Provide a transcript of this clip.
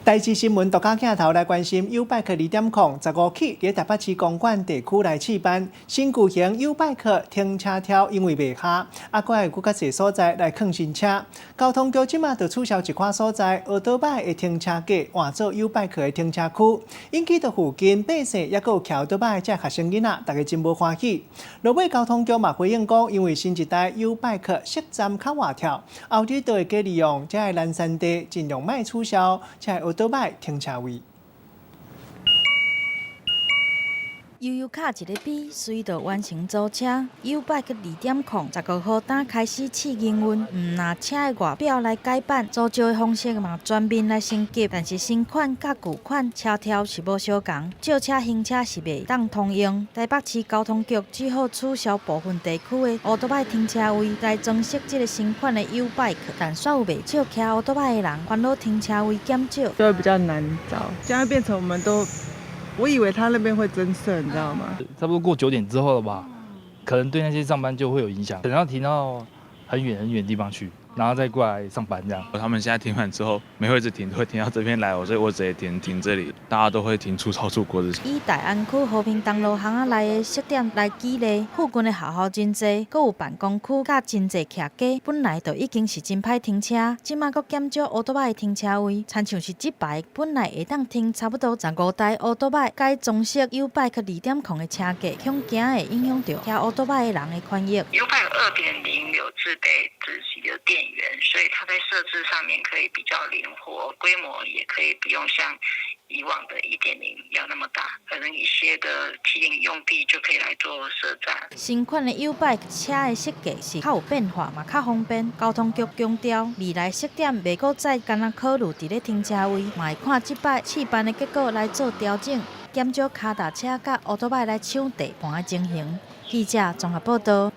台視新聞獨家鏡頭來關心 YouBike 2.0，15起佇台北市公館地區來試辦新舊型 YouBike 停車條，因為袂合，啊，閣會閣較濟所在來囥新車。交通局這馬就取消一寡所在，歐多擺的停車格換做 YouBike 的停車區，引起著附近百姓抑閣有騎歐多擺的這學生囡仔，大家真無歡喜。落尾交通局嘛回應講，因為新一代 YouBike 設站較活跳，後日就會加利用這个南山地，盡量莫取消這个歐多擺停車位。悠悠敲一个嗶，隨就完成租車。YouBike 2.015號當開始試營運，毋拿車的外表來改版，租借的方式嘛全面來升級。但是新款佮舊款車條是無相仝，借車還車是袂當通用。台北市交通局只好取消部分地區的歐多擺停車位，來裝飾這个新款的 YouBike。但煞有袂少騎歐多擺的人煩惱停車位減少，就會比較難找。現在變成我們都。我以為他那邊會增設，你知道嗎？差不多過9點之後了吧，可能對那些上班就會有影響，可能要停到很遠很遠的地方去，然後再過來上班這樣。他們現在停完之後，沒位置停，都會停到這邊來，所以我直接停停這裡，大家都會停出超出國子。以大安區和平東路巷仔內的設點來舉例，附近的學校真濟，閣有辦公區，佮真濟徛家，本來就已經是真歹停車，這馬閣減少歐多擺的停車位，親像是這擺本來會當停差不多15台歐多擺，改裝設 YouBike 2.0的車格，恐驚會影響著騎歐多擺的人的權益。 YouBike 2.0有自備自己的電源，所以它在設置上面可以比較靈活，規模也可以不用像以往的1.0要那麼大，可能一些的提用地就可以來做設站。新款的 YouBike 車的設計是較有變化，嘛較方便。交通局強調，未來設點袂閣再干焦考慮佇咧停車位，嘛會看這擺試辦的結果來做調整，減少跤踏車佮歐多擺來搶地盤的情形。記者綜合報道。